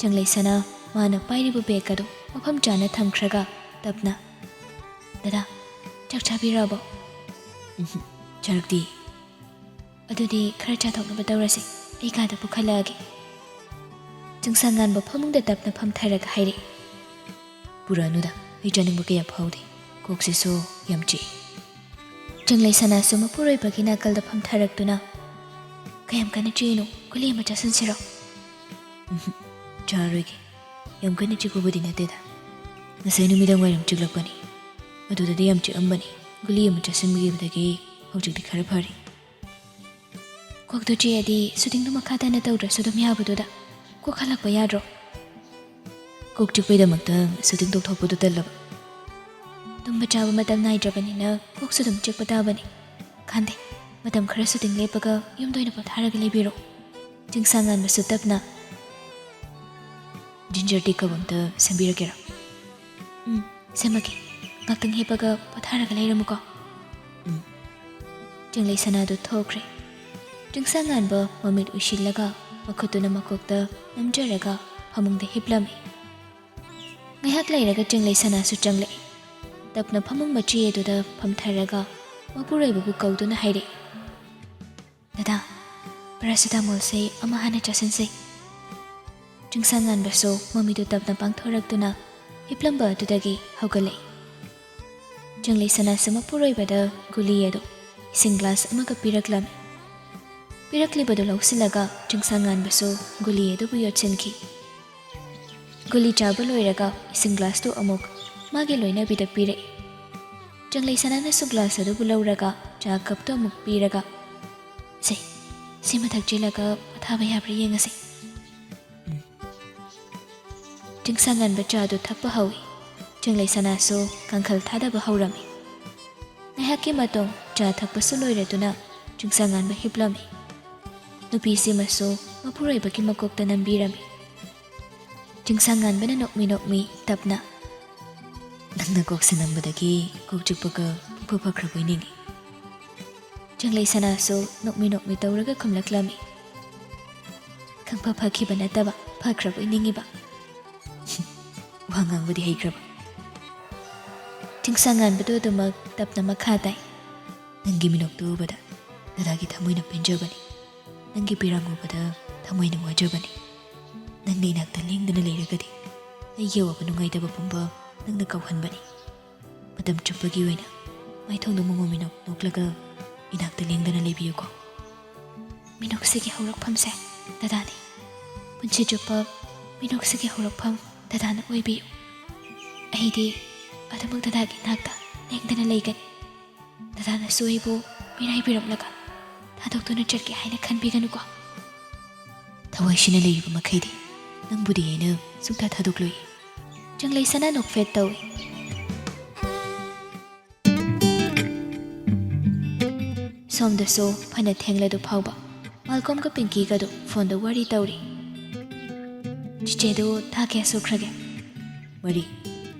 ꯆꯤꯡꯂꯩ ꯁꯅꯥ ꯃꯥꯅ ꯄꯥꯏꯔꯤꯕ ꯕꯦꯒ ꯑꯗꯨ ꯃꯐꯝ ꯆꯥꯅ ꯊꯝꯈ꯭ꯔꯒ ꯇꯞꯅ, "ꯗꯗꯥ, ꯆꯥꯛ ꯆꯥꯕꯤꯔꯕꯣ?" "ꯎꯝꯍꯨꯝ, ꯆꯥꯔꯛꯇꯦ꯫" "ꯑꯗꯨꯗꯤ ꯈꯔ ꯆꯥꯊꯣꯛꯅꯕ ꯇꯧꯔꯁꯤ, ꯑꯩ ꯀꯥꯗ ꯄꯨꯈꯠꯂꯛꯑꯒꯦ꯫" ꯆꯤꯡꯁꯥꯡꯉꯥꯟꯕ ꯐꯃꯨꯡꯗ ꯇꯞꯅ ꯐꯝꯊꯔꯒ ꯍꯥꯏꯔꯛꯏ, "ꯄꯨꯔꯛꯑꯅꯨꯗ, ꯑꯩ ꯆꯥꯅꯤꯡꯕ ꯀꯌꯥ ꯐꯥꯎꯗꯦ, ꯀꯣꯛꯁꯤꯁꯨ ꯌꯥꯝ ꯆꯤꯛꯏ꯫" ꯆꯤꯡꯂꯩ ꯁꯅꯥꯁꯨ ꯃꯄꯨꯔꯣꯏꯕꯒꯤ ꯅꯥꯀꯜꯗ ꯐꯝꯊꯔꯛꯇꯨꯅ, "ꯀꯌꯥꯝ ꯀꯟꯅ ꯆꯤꯛꯏꯅꯣ? ꯒꯨꯂꯤ ꯑꯃ ꯆꯥꯁꯤꯟꯁꯤꯔꯣ?" "ꯎꯝꯍꯨꯝ, ꯆꯥꯔꯣꯏꯒꯦ꯫ ꯌꯥꯝ ꯀꯟꯅ ꯆꯤꯛꯄꯕꯨꯗꯤ ꯅꯠꯇꯦꯗ꯫ ꯉꯁꯥꯏ ꯅꯨꯃꯤꯗꯥꯡ ꯋꯥꯏꯔꯝ ꯆꯤꯛꯂꯛꯄꯅꯤ꯫ ꯑꯗꯨꯗꯗꯤ ꯌꯥꯝ ꯆꯤꯛꯑꯝꯕꯅꯤ꯫ ꯒꯨꯂꯤ ꯑꯃ ꯆꯥꯁꯤꯟꯕꯤꯈꯤꯕꯗꯒꯤ ꯍꯧꯖꯤꯛꯇꯤ ꯈꯔ ꯐꯔꯦ꯫" "ꯀꯣꯛꯇꯣ ꯆꯤꯛꯑꯗꯤ ꯁꯨꯇꯤꯡꯗꯣ ꯃꯈꯥ ꯇꯥꯅ ꯇꯧꯗ꯭ꯔꯁꯨ ꯑꯗꯨꯝ ꯌꯥꯕꯗꯨꯗ ꯀꯣꯛ ꯍꯜꯂꯛꯄ ꯌꯥꯗ꯭ꯔꯣ?" "ꯀꯣꯛ ꯆꯤꯛꯄꯩꯗꯃꯛꯇ ꯁꯨꯇꯤꯡ ꯇꯣꯛꯊꯣꯛꯄꯗꯨ ꯇꯜꯂꯕ?" "ꯇꯨꯝꯕ ꯆꯥꯕ ꯃꯇꯝ ꯅꯥꯏꯗ꯭ꯔꯕꯅꯤꯅ ꯀꯣꯛꯁꯨ ꯑꯗꯨꯝ ꯆꯤꯛꯄ ꯇꯥꯕꯅꯤ꯫ ꯈꯟꯗꯦ, ꯃꯇꯝ ꯈꯔ ꯁꯨꯇꯤꯡ ꯂꯦꯞꯄꯒ ꯌꯨꯝꯗ ꯑꯣꯏꯅ ꯄꯣꯊꯥꯔꯒ ꯂꯩꯕꯤꯔꯣ꯫" ꯆꯤꯡꯁꯥꯡꯉꯥꯟꯕꯁꯨ ꯇꯞꯅ, "ꯖꯤꯟꯖꯔ ꯇꯤ ꯀꯞ ꯑꯝꯇ ꯁꯦꯝꯕꯤꯔꯛꯀꯦꯔꯥ?" "ꯎꯝ, ꯁꯦꯝꯃꯛꯀꯦ꯫ ꯉꯥꯛꯇꯪ ꯍꯤꯞꯄꯒ ꯄꯣꯊꯥꯔꯒ ꯂꯩꯔꯝꯃꯨꯀꯣ꯫" "ꯎꯝ꯫" ꯆꯤꯡꯂꯩ ꯁꯅꯥꯗꯨ ꯊꯣꯛꯈ꯭ꯔꯦ꯫ ꯆꯤꯡꯁꯥꯡꯉꯥꯟꯕ ꯃꯃꯤꯠ ꯎꯏꯁꯤꯜꯂꯒ ꯃꯈꯨꯠꯇꯨꯅ ꯃꯀꯣꯛꯇ ꯅꯝꯖꯔꯒ ꯐꯃꯨꯡꯗ ꯍꯤꯞꯂꯝꯃꯤ꯫ ꯉꯥꯏꯍꯥꯛ ꯂꯩꯔꯒ ꯆꯤꯡꯂꯩ ꯁꯅꯥꯁꯨ ꯆꯪꯂꯛꯏ꯫ ꯇꯞꯅ ꯐꯃꯨꯡ ꯃꯆꯤ ꯑꯗꯨꯗ ꯐꯝꯊꯔꯒ ꯃꯄꯨꯔꯣꯏꯕꯕꯨ ꯀꯧꯗꯨꯅ ꯍꯥꯏꯔꯛꯏ, "ꯗꯗꯥ, ꯄꯦꯔꯥꯁꯤꯇꯥꯃꯣꯜꯁꯦ ꯑꯃ ꯍꯥꯟꯅ ꯆꯥꯁꯤꯟꯁꯦ꯫" ꯆꯤꯡꯁꯥꯡꯉꯥꯟꯕꯁꯨ ꯃꯃꯤꯗꯨ ꯇꯞꯅ ꯄꯥꯡꯊꯣꯔꯛꯇꯨꯅ ꯍꯤꯞꯂꯝꯕ ꯑꯗꯨꯗꯒꯤ ꯍꯧꯒꯠꯂꯛꯏ꯫ ꯆꯤꯡꯂꯩ ꯁꯅꯥꯁꯨ ꯃꯄꯨꯔꯣꯏꯕꯗ ꯒꯨꯂꯤ ꯑꯗꯨ ꯏꯁꯤꯡ ꯒ꯭ꯂꯥꯁ ꯑꯃꯒ ꯄꯤꯔꯛꯂꯝꯃꯤ꯫ ꯄꯤꯔꯛꯂꯤꯕꯗꯨ ꯂꯧꯁꯤꯜꯂꯒ ꯆꯤꯡꯁꯥꯡꯉꯥꯟꯕꯁꯨ ꯒꯨꯂꯤ ꯑꯗꯨꯕꯨ ꯌꯣꯠꯁꯤꯟꯈꯤ꯫ ꯒꯨꯂꯤ ꯆꯥꯕ ꯂꯣꯏꯔꯒ ꯏꯁꯤꯡ ꯒ꯭ꯂꯥꯁꯇꯨ ꯑꯃꯨꯛ ꯃꯥꯒꯤ ꯂꯣꯏꯅꯕꯤꯗ ꯄꯤꯔꯛꯏ꯫ ꯆꯤꯡꯂꯩ ꯁꯅꯥꯅꯁꯨ ꯒ꯭ꯂꯥꯁ ꯑꯗꯨꯕꯨ ꯂꯧꯔꯒ ꯆꯥ ꯀꯞꯇꯨ ꯑꯃꯨꯛ ꯄꯤꯔꯒ, "ꯁꯦ, ꯁꯤꯃ ꯊꯛꯆꯤꯜꯂꯒ ꯄꯣꯊꯥꯕ ꯌꯥꯕ꯭ꯔꯥ ꯌꯦꯡꯉꯁꯤ꯫" ꯆꯤꯡꯁꯥꯡꯉꯥꯟꯕ ꯆꯥꯗꯨ ꯊꯛꯄ ꯍꯧꯏ꯫ ꯆꯤꯡꯂꯩ ꯁꯅꯥꯁꯨ ꯀꯥꯡꯈꯜ ꯊꯥꯗꯕ ꯍꯧꯔꯝꯃꯤ꯫ ꯉꯥꯏꯍꯥꯛꯀꯤ ꯃꯇꯨꯡ ꯆꯥ ꯊꯛꯄꯁꯨ ꯂꯣꯏꯔꯗꯨꯅ ꯆꯤꯡꯁꯥꯡꯉꯥꯟꯕ ꯍꯤꯞꯂꯝꯃꯤ꯫ ꯅꯨꯄꯤꯁꯤꯃꯁꯨ ꯃꯄꯨꯔꯣꯏꯕꯒꯤ ꯃꯀꯣꯛꯇ ꯅꯝꯕꯤꯔꯝꯃꯤ꯫ ꯆꯤꯡꯁꯥꯡꯉꯥꯟꯕꯅ ꯅꯣꯛꯃꯤ ꯅꯣꯛꯃꯤ ꯇꯞꯅ, "ꯅꯪꯅ ꯀꯣꯛꯁꯦ ꯅꯝꯕꯗꯒꯤ ꯀꯣꯛ ꯆꯤꯛꯄꯒ ꯄꯨꯡꯐ ꯐꯈ꯭ꯔꯕꯣꯏ ꯅꯤꯡꯏ꯫" ꯆꯤꯡꯂꯩ ꯁꯅꯥꯁꯨ ꯅꯣꯛꯃꯤ ꯅꯣꯛꯃꯤ ꯇꯧꯔꯒ ꯈꯨꯝꯂꯛꯂꯝꯃꯤ꯫ "ꯈꯪꯐ ꯐꯈꯤꯕ ꯅꯠꯇꯕ ꯐꯈ꯭ꯔꯕꯣꯏ ꯅꯤꯡꯏꯕ꯫" "ꯋꯥ ꯉꯥꯡꯕꯗꯤ ꯍꯩꯈ꯭ꯔꯕ?" ꯆꯤꯡꯁꯥꯡꯉꯥꯟꯕꯗꯨ ꯑꯗꯨꯃꯛ ꯇꯞꯅ ꯃꯈꯥ ꯇꯥꯏ꯫ "ꯅꯪꯒꯤ ꯃꯤꯅꯣꯛꯇꯨ ꯎꯕꯗ ꯗꯗꯥꯒꯤ ꯊꯃꯣꯏꯅ ꯄꯦꯟꯖꯕꯅꯤ꯫ ꯅꯪꯒꯤ ꯄꯤꯔꯥꯡ ꯎꯕꯗ ꯊꯃꯣꯏ ꯅꯨꯡꯉꯥꯏꯖꯕꯅꯤ꯫ ꯅꯪꯅ ꯏꯅꯥꯛꯇ ꯂꯦꯡꯗꯅ ꯂꯩꯔꯒꯗꯤ ꯑꯩꯒꯤ ꯑꯋꯥꯕ ꯅꯨꯡꯉꯥꯏꯇꯕ ꯄꯨꯝꯕ ꯅꯪꯅ ꯀꯥꯎꯍꯟꯕꯅꯤ꯫ ꯃꯇꯝ ꯆꯨꯞꯄꯒꯤ ꯑꯣꯏꯅ ꯃꯥꯏꯊꯣꯡꯗ ꯃꯣꯃꯣꯟ ꯃꯤꯅꯣꯛ ꯅꯣꯛꯂꯒ ꯏꯅꯥꯛꯇ ꯂꯦꯡꯗꯅ ꯂꯩꯕꯤꯌꯨꯀꯣ꯫" ꯃꯤꯅꯣꯛꯁꯤꯒꯤ ꯍꯧꯔꯛꯐꯝꯁꯦ ꯗꯗꯥꯅꯤ꯫ ꯄꯨꯟꯁꯤ ꯆꯨꯞꯄ ꯃꯤꯅꯣꯛꯁꯤꯒꯤ ꯍꯧꯔꯛꯐꯝ ꯗꯗꯥꯅ ꯑꯣꯏꯕꯤꯌꯨ꯫ ꯑꯩꯗꯤ ꯑꯗꯨꯃꯛ ꯗꯗꯥꯒꯤ ꯏꯅꯥꯛꯇ ꯂꯦꯡꯗꯅ ꯂꯩꯒꯅꯤ꯫ ꯗꯗꯥꯅꯁꯨ ꯑꯩꯕꯨ ꯃꯤꯔꯥꯏꯕꯤꯔꯝꯂꯒ ꯊꯥꯗꯣꯛꯇꯨꯅ ꯆꯠꯀꯦ ꯍꯥꯏꯅ ꯈꯟꯕꯤꯒꯅꯨꯀꯣ꯫ ꯊꯋꯥꯏꯁꯤꯅ ꯂꯩꯔꯤꯕ ꯃꯈꯩꯗꯤ ꯅꯪꯕꯨꯗꯤ ꯑꯩꯅ ꯁꯨꯡꯊꯥ ꯊꯥꯗꯣꯛꯂꯣꯏ꯫ ꯆꯤꯡꯂꯩ ꯁꯅꯥ ꯅꯣꯛꯐꯦꯠ ꯇꯧꯏ꯫ ꯁꯣꯝꯗꯁꯨ ꯐꯅ ꯊꯦꯡꯂꯗꯨ ꯐꯥꯎꯕ ꯃꯥꯜꯀꯣꯝꯒ ꯄꯤꯡꯀꯤꯒꯗꯨ ꯐꯣꯟꯗ ꯋꯥꯔꯤ ꯇꯧꯔꯤ꯫ "ꯆꯤꯆꯦꯗꯨ ꯊꯥ ꯀꯌꯥ ꯁꯨꯈ꯭ꯔꯒꯦ?" "ꯃꯔꯤ꯫"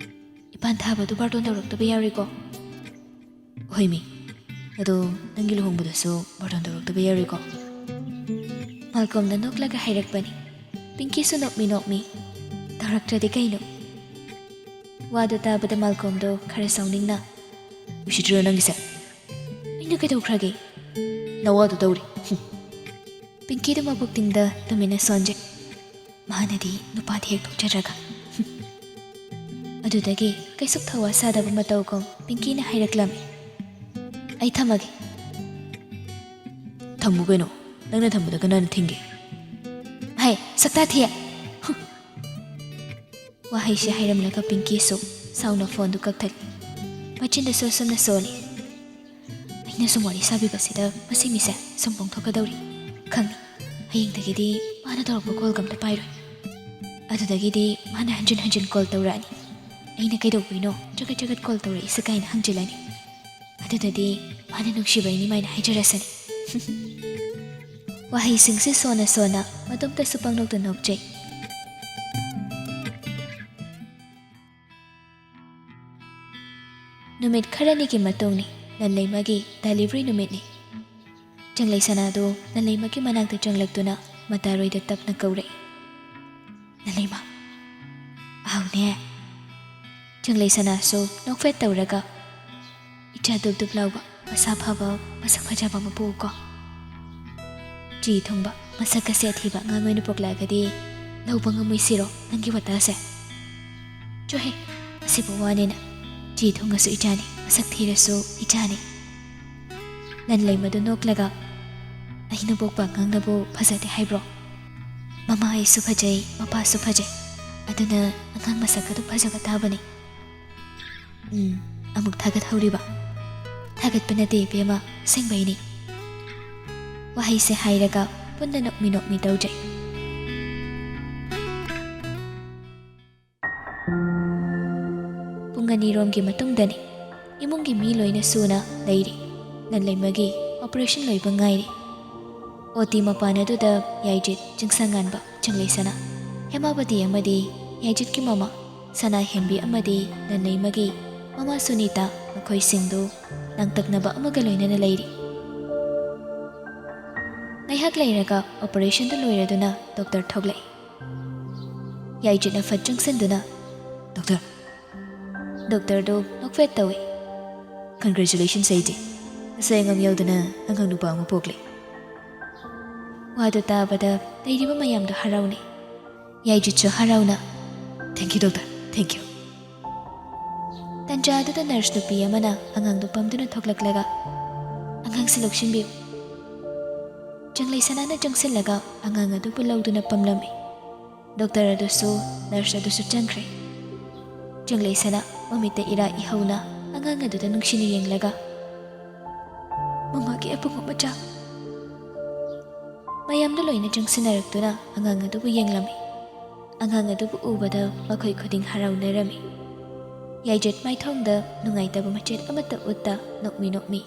"ꯏꯄꯥꯟ ꯊꯥꯕꯗꯨ ꯕꯥꯔꯇꯣꯟ ꯇꯧꯔꯛꯇꯕ ꯌꯥꯔꯣꯏꯀꯣ?" "ꯍꯣꯏ ꯃꯤ, ꯑꯗꯣ ꯅꯪꯒꯤ ꯂꯨꯍꯣꯡꯕꯗꯁꯨ ꯕꯥꯔꯇꯣꯟ ꯇꯧꯔꯛꯇꯕ ꯌꯥꯔꯣꯏꯀꯣ?" ꯃꯥꯜꯀꯣꯝꯅ ꯅꯣꯛꯂꯒ ꯍꯥꯏꯔꯛꯄꯅꯤ꯫ ꯄꯤꯡꯀꯤꯁꯨ ꯅꯣꯛꯃꯤ ꯅꯣꯛꯃꯤ꯫ "ꯇꯧꯔꯛꯇ꯭ꯔꯗꯤ ꯀꯩꯅꯣ?" ꯋꯥꯗꯨ ꯇꯥꯕꯗ ꯃꯥꯜꯀꯣꯝꯗꯣ ꯈꯔ ꯁꯥꯎꯅꯤꯡꯅ, "ꯎꯁꯤꯠꯇ꯭ꯔꯤꯔꯣ ꯅꯪꯒꯤꯁꯦ?" "ꯑꯩꯅ ꯀꯩꯗꯧꯈ꯭ꯔꯒꯦ?" "ꯅꯋꯥꯗꯨ ꯇꯧꯔꯤ꯫" ꯍꯨꯝ꯫ ꯄꯤꯡꯀꯤꯗꯨ ꯃꯕꯨꯛ ꯇꯤꯡꯗ ꯇꯨꯃꯤꯟꯅ ꯁꯣꯟꯖꯩ꯫ ꯃꯥꯅꯗꯤ ꯅꯨꯄꯥꯗꯤ ꯍꯦꯛ ꯊꯣꯛꯆꯗ꯭ꯔꯒ꯫ ꯍꯨꯝ꯫ ꯑꯗꯨꯗꯒꯤ ꯀꯩꯁꯨ ꯊꯧꯋꯥ ꯁꯥꯗꯕ ꯃꯇꯧꯒꯨꯝ ꯄꯤꯡꯀꯤꯅ ꯍꯥꯏꯔꯛꯂꯝꯃꯤ, "ꯑꯩ ꯊꯝꯃꯒꯦ꯫" "ꯊꯝꯃꯨ ꯀꯩꯅꯣ, ꯅꯪꯅ ꯊꯝꯕꯗ ꯀꯅꯥꯅ ꯊꯤꯡꯒꯦ?" "ꯍꯩ, ꯁꯛꯇꯥ ꯊꯤꯌꯦ!" ꯍꯨꯝ꯫ ꯋꯥꯍꯩꯁꯤ ꯍꯥꯏꯔꯝꯂꯒ ꯄꯤꯡꯀꯤꯁꯨ ꯁꯥꯎꯅ ꯐꯣꯟꯗꯨ ꯀꯛꯊꯠꯂꯤ꯫ ꯃꯆꯤꯟꯗꯁꯨ ꯑꯁꯨꯝꯅ ꯁꯣꯜꯂꯤ, "ꯑꯩꯅ ꯁꯨꯝ ꯋꯥꯔꯤ ꯁꯥꯕꯤꯕꯁꯤꯗ ꯃꯁꯤ ꯃꯤꯁꯦ ꯁꯨꯝ ꯄꯣꯡꯊꯣꯛꯀꯗꯧꯔꯤ꯫ ꯈꯪꯉꯤ, ꯍꯌꯦꯡꯗꯒꯤꯗꯤ ꯃꯥꯅ ꯇꯧꯔꯛꯄ ꯀꯣꯜꯒ ꯑꯝꯇ ꯄꯥꯏꯔꯣꯏ꯫ ꯑꯗꯨꯗꯒꯤꯗꯤ ꯃꯥꯅ ꯍꯟꯖꯤꯟ ꯍꯟꯖꯤꯟ ꯀꯣꯜ ꯇꯧꯔꯛꯑꯅꯤ꯫ ꯑꯩꯅ ꯀꯩꯗꯧꯕꯩꯅꯣ ꯆꯒꯠ ꯆꯒꯠ ꯀꯣꯜ ꯇꯧꯔꯛꯏꯁꯦ ꯀꯥꯏꯅ ꯍꯪꯖꯤꯜꯂꯅꯤ꯫ ꯑꯗꯨꯗꯗꯤ ꯃꯥꯅ ꯅꯨꯡꯁꯤꯕꯩꯅꯤ ꯃꯥꯏꯅ ꯍꯥꯏꯖꯔꯁꯅꯤ꯫" ꯋꯥꯍꯩꯁꯤꯡꯁꯤ ꯁꯣꯟꯅ ꯁꯣꯟꯅ ꯃꯇꯣꯝꯇꯁꯨ ꯄꯪꯅꯣꯛꯇ ꯅꯣꯛꯆꯩ꯫ ꯅꯨꯃꯤꯠ ꯈꯔꯅꯤꯒꯤ ꯃꯇꯨꯡꯅꯤ, ꯂꯟꯂꯩꯃꯒꯤ ꯗꯦꯂꯤꯚꯔꯤ ꯅꯨꯃꯤꯠꯅꯤ꯫ ꯆꯪꯂꯩ ꯁꯅꯥꯗꯨ ꯂꯟꯂꯩꯃꯒꯤ ꯃꯅꯥꯛꯇ ꯆꯪꯂꯛꯇꯨꯅ ꯃꯇꯥꯔꯣꯏꯗ ꯇꯞꯅ ꯀꯧꯔꯛꯏ, "ꯂꯟꯂꯩꯃ꯫" "ꯑꯥꯎꯅꯦ꯫" ꯆꯪꯂꯩ ꯁꯅꯥꯁꯨ ꯅꯣꯛꯐꯦꯠ ꯇꯧꯔꯒ, "ꯏꯆꯥ ꯗꯨꯞ ꯗꯨꯞ ꯂꯥꯎꯕ, ꯃꯁꯥ ꯐꯕ, ꯃꯁꯛ ꯐꯖꯕ ꯑꯃ ꯄꯣꯛꯎꯀꯣ꯫" "ꯆꯤ ꯊꯨꯡꯕ, ꯃꯁꯛ ꯑꯁꯤ ꯑꯊꯤꯕ ꯑꯉꯥꯡ ꯑꯣꯏꯅ ꯄꯣꯛꯂꯛꯑꯒꯗꯤ ꯂꯧꯕ ꯉꯝꯃꯣꯏꯁꯤꯔꯣ ꯅꯪꯒꯤ ꯋꯥꯇꯥꯁꯦ?" "ꯆꯣꯍꯦ, ꯑꯁꯤꯕꯨ ꯋꯥꯅꯦꯅ꯫ ꯆꯤ ꯊꯨꯡꯉꯁꯨ ꯏꯆꯥꯅꯤ, ꯃꯁꯛ ꯊꯤꯔꯁꯨ ꯏꯆꯥꯅꯤ꯫" ꯂꯟꯂꯩꯃꯗꯨ ꯅꯣꯛꯂꯒ, "ꯑꯩꯅ ꯄꯣꯛꯄ ꯑꯉꯥꯡꯅꯕꯨ ꯐꯖꯗꯦ ꯍꯥꯏꯕ꯭ꯔꯣ? ꯃꯃꯥ ꯑꯩꯁꯨ ꯐꯖꯩ, ꯃꯄꯥꯁꯨ ꯐꯖꯩ꯫ ꯑꯗꯨꯅ ꯑꯉꯥꯡ ꯃꯁꯛ ꯑꯗꯨꯝ ꯐꯖꯕ ꯇꯥꯕꯅꯤ꯫" "ꯎꯝ, ꯑꯃꯨꯛ ꯊꯥꯒꯠꯍꯧꯔꯤꯕ?" "ꯊꯥꯒꯠꯄ ꯅꯠꯇꯦ ꯏꯕꯦꯝꯃ, ꯑꯁꯦꯡꯕꯩꯅꯤ꯫" ꯋꯥꯍꯩꯁꯦ ꯍꯥꯏꯔꯒ ꯄꯨꯟꯅ ꯅꯣꯛꯃꯤ ꯅꯣꯛꯃꯤ ꯇꯧꯖꯩ꯫ ꯄꯨꯡ ꯑꯅꯤꯔꯣꯝꯒꯤ ꯃꯇꯨꯡꯗꯅꯤ꯫ ꯏꯃꯨꯡꯒꯤ ꯃꯤ ꯂꯣꯏꯅ ꯁꯨꯅ ꯂꯩꯔꯤ꯫ ꯂꯟꯂꯩꯃꯒꯤ ꯑꯣꯄꯔꯦꯁꯟ ꯂꯣꯏꯕ ꯉꯥꯏꯔꯤ꯫ ꯑꯣ ꯇꯤ ꯃꯄꯥꯟ ꯑꯗꯨꯗ ꯌꯥꯏꯖꯤꯠ, ꯆꯤꯡꯁꯪꯉꯥꯟꯕ, ꯆꯪꯂꯩꯁꯅꯥ, ꯍꯦꯃꯥꯕꯇꯤ ꯑꯃꯗꯤ ꯌꯥꯏꯖꯤꯠꯀꯤ ꯃꯃꯥ ꯁꯅꯥꯍꯦꯟꯕꯤ ꯑꯃꯗꯤ ꯂꯟꯂꯩꯃꯒꯤ ꯃꯃꯥ ꯁꯨꯅꯤꯇꯥ, ꯃꯈꯣꯏꯁꯤꯡꯗꯨ ꯂꯥꯡꯇꯛꯅꯕ ꯑꯃꯒ ꯂꯣꯏꯅꯅ ꯂꯩꯔꯤ꯫ ꯉꯥꯏꯍꯥꯛ ꯂꯩꯔꯒ ꯑꯣꯄꯔꯦꯁꯟꯗꯨ ꯂꯣꯏꯔꯗꯨꯅ ꯗꯣꯛꯇꯔ ꯊꯣꯛꯂꯛꯏ꯫ ꯌꯥꯏꯖꯤꯠꯅ ꯐꯠ ꯆꯪꯁꯤꯟꯗꯨꯅ, "ꯗꯣꯛꯇꯔ!" ꯗꯣꯛꯇꯔꯗꯨ ꯅꯣꯛꯐꯦꯠ ꯇꯧꯏ꯫ "Congratulations, ꯌꯥꯏꯖꯤꯠ꯫ ꯑꯁꯣꯏ ꯑꯉꯥꯝ ꯌꯥꯎꯗꯅ ꯑꯉꯥꯡ ꯅꯨꯄꯥ ꯑꯃ ꯄꯣꯛꯂꯦ꯫" ꯋꯥꯗꯨ ꯇꯥꯕꯗ ꯂꯩꯔꯤꯕ ꯃꯌꯥꯝꯗꯨ ꯍꯔꯥꯎꯅꯩ꯫ ꯌꯥꯏꯖꯤꯠꯁꯨ ꯍꯔꯥꯎꯅ, "Thank you, doctor, thank you꯫" ꯇꯟꯖꯥꯗꯨꯗ ꯅꯔꯁ ꯅꯨꯄꯤ ꯑꯃꯅ ꯑꯉꯥꯡꯗꯨ ꯄꯝꯗꯨꯅ ꯊꯣꯛꯂꯛꯂꯒ, "ꯑꯉꯥꯡꯁꯤ ꯂꯧꯁꯤꯟꯕꯤꯌꯨ꯫" ꯆꯪꯂꯩ ꯁꯅꯥꯅ ꯆꯪꯁꯤꯜꯂꯒ ꯑꯉꯥꯡ ꯑꯗꯨꯕꯨ ꯂꯧꯗꯨꯅ ꯄꯝꯂꯝꯃꯤ꯫ ꯗꯣꯛꯇꯔ ꯑꯗꯨꯁꯨ, ꯅꯔꯁ ꯑꯗꯨꯁꯨ ꯆꯪꯈ꯭ꯔꯦ꯫ ꯆꯪꯂꯩ ꯁꯅꯥ ꯃꯃꯤꯠꯇ ꯏꯔꯥ ꯏꯍꯧꯅ ꯑꯉꯥꯡ ꯑꯗꯨꯗ ꯅꯨꯡꯁꯤꯅ ꯌꯦꯡꯂꯒ, "ꯃꯃꯥꯒꯤ ꯑꯕꯨꯡꯉꯣ ꯃꯆꯥ꯫" ꯃꯌꯥꯝꯗꯨ ꯂꯣꯏꯅ ꯆꯪꯁꯤꯟꯅꯔꯛꯇꯨꯅ ꯑꯉꯥꯡ ꯑꯗꯨꯕꯨ ꯌꯦꯡꯂꯝꯃꯤ꯫ ꯑꯉꯥꯡ ꯑꯗꯨꯕꯨ ꯎꯕꯗ ꯃꯈꯣꯏ ꯈꯨꯗꯤꯡ ꯍꯔꯥꯎꯅꯔꯝꯃꯤ꯫ ꯌꯥꯏꯖꯠ ꯃꯥꯏꯊꯣꯡꯗ ꯅꯨꯡꯉꯥꯏꯇꯕ ꯃꯆꯦꯠ ꯑꯃꯠꯇ ꯎꯠꯇ ꯅꯣꯛꯃꯤ ꯅꯣꯛꯃꯤ꯫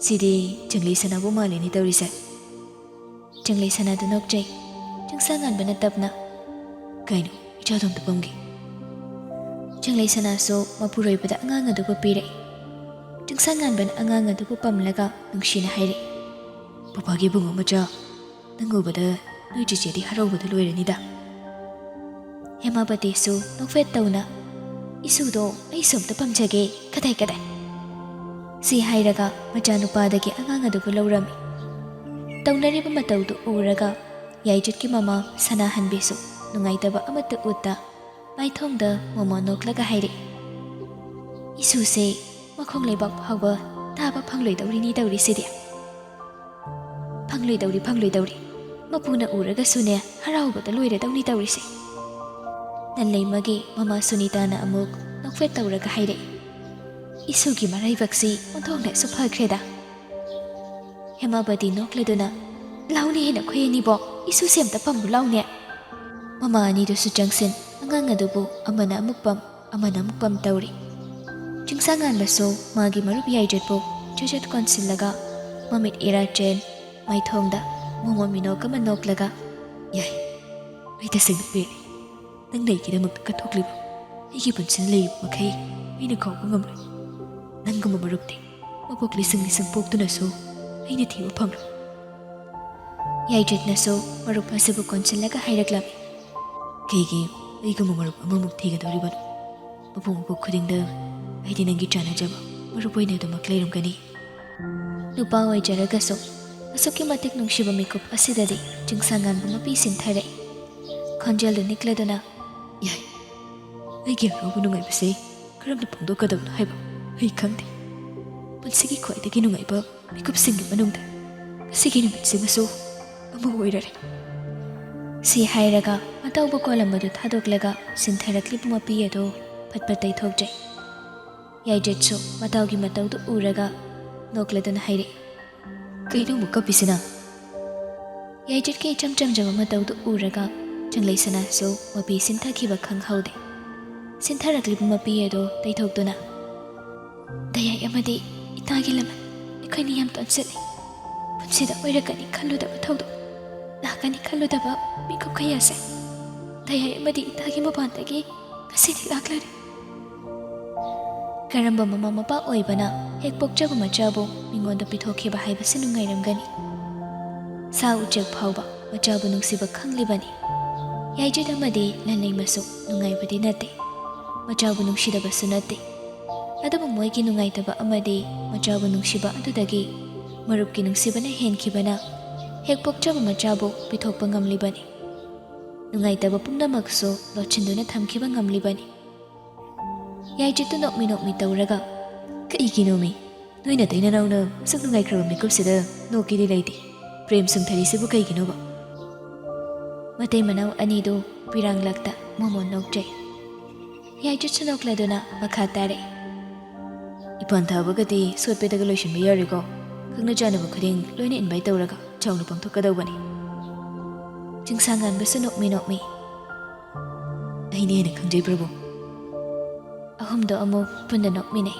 "ꯁꯤꯗꯤ ꯆꯪꯂꯩ ꯁꯅꯥꯕꯨ ꯃꯥꯜꯂꯦꯅꯦ ꯇꯧꯔꯤꯁꯦ꯫" ꯆꯪꯂꯩ ꯁꯅꯥꯗꯨ ꯅꯣꯛꯆꯩ꯫ ꯆꯤꯡꯁꯥ ꯉꯥꯟꯕꯅ ꯇꯞꯅ, "ꯀꯩꯅꯣ, ꯏꯆꯥꯗꯣ ꯑꯝꯇ ꯄꯝꯒꯦ꯫" ꯆꯪꯂꯩ ꯁꯅꯥꯁꯨ ꯃꯄꯨꯔꯣꯏꯕꯗ ꯑꯉꯥꯡ ꯑꯗꯨꯕꯨ ꯄꯤꯔꯛꯏ꯫ ꯆꯤꯡꯁꯥ ꯉꯥꯟꯕꯅ ꯑꯉꯥꯡ ꯑꯗꯨꯕꯨ ꯄꯝꯂꯒ ꯅꯨꯡꯁꯤꯅ ꯍꯥꯏꯔꯛꯏ, "ꯄꯄꯥꯒꯤ ꯏꯕꯨꯡꯉꯣ ꯃꯆꯥ, ꯅꯪ ꯎꯕꯗ ꯅꯣꯏ ꯆꯤꯆꯦꯗꯤ ꯍꯔꯥꯎꯕꯗ ꯂꯣꯏꯔꯅꯤꯗ꯫" ꯍꯦꯃꯥꯕꯇꯤꯁꯨ ꯅꯣꯛꯐꯦꯠ ꯇꯧꯅ, "ꯏꯁꯨꯗꯣ ꯑꯩꯁꯨ ꯑꯝꯇ ꯄꯝꯖꯒꯦ, ꯀꯗꯥꯏ ꯀꯗꯥꯏ?" ꯁꯤ ꯍꯥꯏꯔꯒ ꯃꯆꯥꯅꯨꯄꯥꯗꯒꯤ ꯑꯉꯥꯡ ꯑꯗꯨꯕꯨ ꯂꯧꯔꯝꯃꯤ꯫ ꯇꯧꯅꯔꯤꯕ ꯃꯇꯧꯗꯨ ꯎꯔꯒ ꯌꯥꯏꯖꯠꯀꯤ ꯃꯃꯥ ꯁꯅꯥꯍꯟꯕꯤꯁꯨ ꯅꯨꯡꯉꯥꯏꯇꯕ ꯑꯃꯠꯇ ꯎꯠꯇ ꯃꯥꯏꯊꯣꯡꯗ ꯃꯣꯃꯣ ꯅꯣꯛꯂꯒ ꯍꯥꯏꯔꯛꯏ, "ꯏꯁꯨꯁꯦ ꯃꯈꯣꯡ ꯂꯩꯕꯥꯛ ꯐꯥꯎꯕ ꯇꯥꯕ ꯐꯪꯂꯣꯏꯗꯧꯔꯤꯅꯤ ꯇꯧꯔꯤꯁꯤꯗꯤ꯫ ꯐꯪꯂꯣꯏꯗꯧꯔꯤ, ꯐꯪꯂꯣꯏꯗꯧꯔꯤ꯫ ꯃꯄꯨꯅ ꯎꯔꯒꯁꯨꯅꯦ, ꯍꯔꯥꯎꯕꯗ ꯂꯣꯏꯔꯗꯧꯅꯤ ꯇꯧꯔꯤꯁꯦ꯫" ꯅꯟꯂꯩꯃꯒꯤ ꯃꯃꯥ ꯁꯨꯅꯤꯇꯥꯅ ꯑꯃꯨꯛ ꯅꯣꯛꯐꯦꯠ ꯇꯧꯔꯒ ꯍꯥꯏꯔꯛꯏ, "ꯏꯁꯨꯒꯤ ꯃꯔꯥꯏꯕꯛꯁꯤ ꯑꯣꯟꯊꯣꯛꯅꯁꯨ ꯐꯈ꯭ꯔꯦꯗ꯫" ꯍꯦꯃꯥꯕꯇꯤ ꯅꯣꯛꯂꯗꯨꯅ, "ꯂꯥꯎꯅꯦ ꯅꯈꯣꯏ ꯑꯅꯤꯕꯣ, ꯏꯁꯨꯁꯦ ꯑꯝꯇ ꯄꯝꯃꯨ ꯂꯥꯎꯅꯦ꯫" ꯃꯃꯥ ꯑꯅꯤꯗꯨꯁꯨ ꯆꯪꯁꯤꯟ ꯑꯉꯥꯡ ꯑꯗꯨꯕꯨ ꯑꯃꯅ ꯑꯃꯨꯛ ꯄꯝ, ꯑꯃꯅ ꯑꯃꯨꯛ ꯄꯝ ꯇꯧꯔꯤ꯫ ꯆꯤꯡꯁꯥꯉꯥꯟꯕꯁꯨ ꯃꯥꯒꯤ ꯃꯔꯨꯞ ꯌꯥꯏꯖꯠꯄꯨ ꯆꯦꯖꯠ ꯀꯣꯟꯁꯤꯜꯂꯒ ꯃꯃꯤꯠ ꯏꯔꯥ ꯆꯦꯟ ꯃꯥꯏꯊꯣꯡꯗ ꯃꯣꯃꯣ ꯃꯤꯅꯣꯛ ꯑꯃ ꯅꯣꯛꯂꯒ, "ꯌꯥꯏ, ꯑꯩ ꯇꯁꯦꯡꯅ ꯄꯦꯜꯂꯤ꯫ ꯅꯪꯅ ꯑꯩꯒꯤꯗꯃꯛꯇ ꯀꯠꯊꯣꯛꯂꯤꯕ ꯑꯩꯒꯤ ꯄꯨꯟꯁꯤꯗ ꯂꯩꯔꯤꯕ ꯃꯈꯩ ꯑꯩꯅ ꯀꯥꯎꯕ ꯉꯝꯂꯣꯏ꯫ ꯅꯪꯒꯨꯝꯕ ꯃꯔꯨꯞꯇꯤ ꯃꯄꯣꯛ ꯂꯤꯁꯤꯡ ꯂꯤꯁꯤꯡ ꯄꯣꯛꯇꯨꯅꯁꯨ ꯑꯩꯅ ꯊꯤꯕ ꯐꯪꯂꯣꯏ꯫" ꯌꯥꯏꯗ꯭ꯔꯤꯠꯅꯁꯨ ꯃꯔꯨꯞ ꯑꯁꯤꯕꯨ ꯀꯣꯟꯁꯤꯜꯂꯒ ꯍꯥꯏꯔꯛꯂꯝꯃꯤ꯫ "ꯀꯩꯒꯤ ꯑꯩꯒꯨꯝꯕ ꯃꯔꯨꯞ ꯑꯃꯃꯨꯛ ꯊꯤꯒꯗꯧꯔꯤꯕꯅꯣ? ꯃꯄꯣꯛ ꯃꯄꯣꯛ ꯈꯨꯗꯤꯡꯗ ꯑꯩꯗꯤ ꯅꯪꯒꯤ ꯆꯥꯟꯅꯖꯕ ꯃꯔꯨꯞ ꯑꯣꯏꯅ ꯑꯗꯨꯃꯛ ꯂꯩꯔꯝꯒꯅꯤ꯫" ꯅꯨꯄꯥ ꯑꯣꯏꯖꯔꯒꯁꯨ ꯑꯁꯨꯛꯀꯤ ꯃꯇꯤꯛ ꯅꯨꯡꯁꯤꯕ ꯃꯤꯀꯨꯞ ꯑꯁꯤꯗꯗꯤ ꯆꯤꯡꯁꯥꯡ ꯉꯥꯟꯕ ꯃꯄꯤ ꯁꯤꯟꯊꯔꯛꯏ꯫ ꯈꯣꯟꯖꯦꯜꯗꯨ ꯅꯤꯛꯂꯗꯨꯅ, "ꯌꯥꯏ, ꯑꯩꯒꯤ ꯑꯔꯣꯏꯕ ꯅꯨꯡꯉꯥꯏꯕꯁꯦ ꯀꯔꯝꯅ ꯐꯣꯡꯗꯣꯛꯀꯗꯕꯅꯣ ꯍꯥꯏꯕ ꯑꯩ ꯈꯪꯗꯦ꯫ ꯄꯨꯟꯁꯤꯒꯤ ꯈ꯭ꯋꯥꯏꯗꯒꯤ ꯅꯨꯡꯉꯥꯏꯕ ꯃꯤꯀꯨꯞꯁꯤꯡꯒꯤ ꯃꯅꯨꯡꯗ ꯉꯁꯤꯒꯤ ꯅꯨꯃꯤꯠꯁꯤꯃꯁꯨ ꯑꯃ ꯑꯣꯏꯔꯔꯦ꯫" ꯁꯤ ꯍꯥꯏꯔꯒ ꯃꯇꯧꯕ ꯀꯣꯜꯂꯝꯕꯗꯨ ꯊꯥꯗꯣꯛꯂꯒ ꯁꯤꯟꯊꯔꯛꯂꯤꯕ ꯃꯄꯤ ꯑꯗꯨ ꯐꯠ ꯐꯠ ꯇꯩꯊꯣꯛꯆꯩ꯫ ꯌꯥꯏꯗ꯭ꯔꯤꯠꯁꯨ ꯃꯇꯥꯎꯒꯤ ꯃꯇꯧꯗꯨ ꯎꯔꯒ ꯅꯣꯛꯂꯗꯨꯅ ꯍꯥꯏꯔꯛꯏ, "ꯀꯩꯅꯣ ꯑꯃꯨꯛ ꯀꯞꯄꯤꯁꯤꯅ?" ꯌꯥꯏꯗ꯭ꯔꯤꯠꯀꯤ ꯏꯆꯝ ꯆꯝꯖꯕ ꯃꯇꯧꯗꯨ ꯎꯔꯒ ꯆꯪꯂꯩ ꯁꯅꯥꯁꯨ ꯃꯄꯤ ꯁꯤꯟꯊꯈꯤꯕ ꯈꯪꯍꯧꯗꯦ꯫ ꯁꯤꯟꯊꯔꯛꯂꯤꯕ ꯃꯄꯤ ꯑꯗꯨ ꯇꯩꯊꯣꯛꯇꯨꯅ, "ꯗꯌꯥꯏ ꯑꯃꯗꯤ ꯏꯇꯥꯒꯤ ꯂꯃꯟ ꯑꯩꯈꯣꯏꯅꯤ ꯌꯥꯝ ꯇꯣꯟꯁꯤꯜꯂꯤ꯫ ꯄꯨꯟꯁꯤꯗ ꯑꯣꯏꯔꯛꯀꯅꯤ ꯈꯜꯂꯨꯗꯕ ꯊꯧꯗꯣꯛ, ꯂꯥꯛꯀꯅꯤ ꯈꯜꯂꯨꯗꯕ ꯃꯤꯀꯨꯞ ꯀꯌꯥꯁꯦ ꯗꯌꯥꯏ ꯑꯃꯗꯤ ꯏꯇꯥꯒꯤ ꯃꯄꯥꯟꯗꯒꯤ ꯉꯁꯤꯗꯤ ꯂꯥꯛꯂꯔꯦ꯫" ꯀꯔꯝꯕ ꯃꯃꯥ ꯃꯄꯥ ꯑꯣꯏꯕꯅ ꯍꯦꯛ ꯄꯣꯛꯆꯕ ꯃꯆꯥꯕꯨ ꯃꯤꯉꯣꯟꯗ ꯄꯤꯊꯣꯛꯈꯤꯕ ꯍꯥꯏꯕꯁꯤ ꯅꯨꯡꯉꯥꯏꯔꯝꯒꯅꯤ? ꯁꯥ ꯎꯆꯦꯛ ꯐꯥꯎꯕ ꯃꯆꯥꯕꯨ ꯅꯨꯡꯁꯤꯕ ꯈꯪꯂꯤꯕꯅꯤ꯫ ꯌꯥꯏꯗ꯭ꯔꯤꯠ ꯑꯃꯗꯤ ꯂꯟꯂꯩꯃꯁꯨ ꯅꯨꯡꯉꯥꯏꯕꯗꯤ ꯅꯠꯇꯦ, ꯃꯆꯥꯕꯨ ꯅꯨꯡꯁꯤꯗꯕꯁꯨ ꯅꯠꯇꯦ꯫ ꯑꯗꯨꯕꯨ ꯃꯣꯏꯒꯤ ꯅꯨꯡꯉꯥꯏꯇꯕ ꯑꯃꯗꯤ ꯃꯆꯥꯕꯨ ꯅꯨꯡꯁꯤꯕ ꯑꯗꯨꯗꯒꯤ ꯃꯔꯨꯞꯀꯤ ꯅꯨꯡꯁꯤꯕꯅ ꯍꯦꯟꯈꯤꯕꯅ ꯍꯦꯛ ꯄꯣꯛꯆꯕ ꯃꯆꯥꯕꯨ ꯄꯤꯊꯣꯛꯄ ꯉꯝꯂꯤꯕꯅꯤ꯫ ꯅꯨꯡꯉꯥꯏꯇꯕ ꯄꯨꯝꯅꯃꯛꯁꯨ ꯂꯣꯠꯁꯤꯟꯗꯨꯅ ꯊꯝꯈꯤꯕ ꯉꯝꯂꯤꯕꯅꯤ꯫ ꯌꯥꯏꯗ꯭ꯔꯤꯠꯇꯨ ꯅꯣꯛꯃꯤ ꯅꯣꯛꯃꯤ ꯇꯧꯔꯒ, "ꯀꯩꯒꯤꯅꯣꯃꯤ? ꯅꯣꯏ ꯅꯇꯩ ꯅꯅꯥꯎꯅ ꯑꯁꯨꯛ ꯅꯨꯡꯉꯥꯏꯈ꯭ꯔꯕ ꯃꯤꯀꯨꯞꯁꯤꯗ ꯅꯣꯛꯀꯦꯗꯤ ꯂꯩꯇꯦ꯫ ꯄ꯭ꯔꯦꯝ ꯁꯨꯝꯊꯔꯤꯁꯤꯕꯨ ꯀꯩꯒꯤꯅꯣꯕ?" ꯃꯇꯩ ꯃꯅꯥꯎ ꯑꯅꯤꯗꯨ ꯄꯤꯔꯥꯡꯂꯛꯇ ꯃꯣꯃꯣꯟ ꯅꯣꯛꯆꯩ꯫ ꯌꯥꯏꯗ꯭ꯔꯤꯠꯁꯨ ꯅꯣꯛꯂꯗꯨꯅ ꯃꯈꯥ ꯇꯥꯔꯛꯏ, "ꯏꯄꯥꯟ ꯊꯥꯕꯒꯗꯤ ꯁꯣꯠꯄꯦꯗꯒ ꯂꯣꯏꯁꯤꯟꯕ ꯌꯥꯔꯣꯏꯀꯣ꯫ ꯈꯪꯅ ꯆꯥꯟꯅꯕ ꯈꯨꯗꯤꯡ ꯂꯣꯏꯅ ꯏꯟꯚꯥꯏꯠ ꯇꯧꯔꯒ ꯆꯥꯎꯅ ꯄꯥꯡꯊꯣꯛꯀꯗꯧꯕꯅꯤ꯫" ꯆꯤꯡꯁꯥꯡ ꯉꯥꯟꯕꯁꯨ ꯅꯣꯛꯃꯤ ꯅꯣꯛꯃꯤ, "ꯑꯩꯅ ꯍꯦꯟꯅ ꯈꯪꯖꯩ ꯄ꯭ꯔꯚꯨ꯫" ꯑꯍꯨꯝꯗꯣ ꯑꯃꯨꯛ ꯄꯨꯟꯅ ꯅꯣꯛꯃꯤꯟꯅꯩ꯫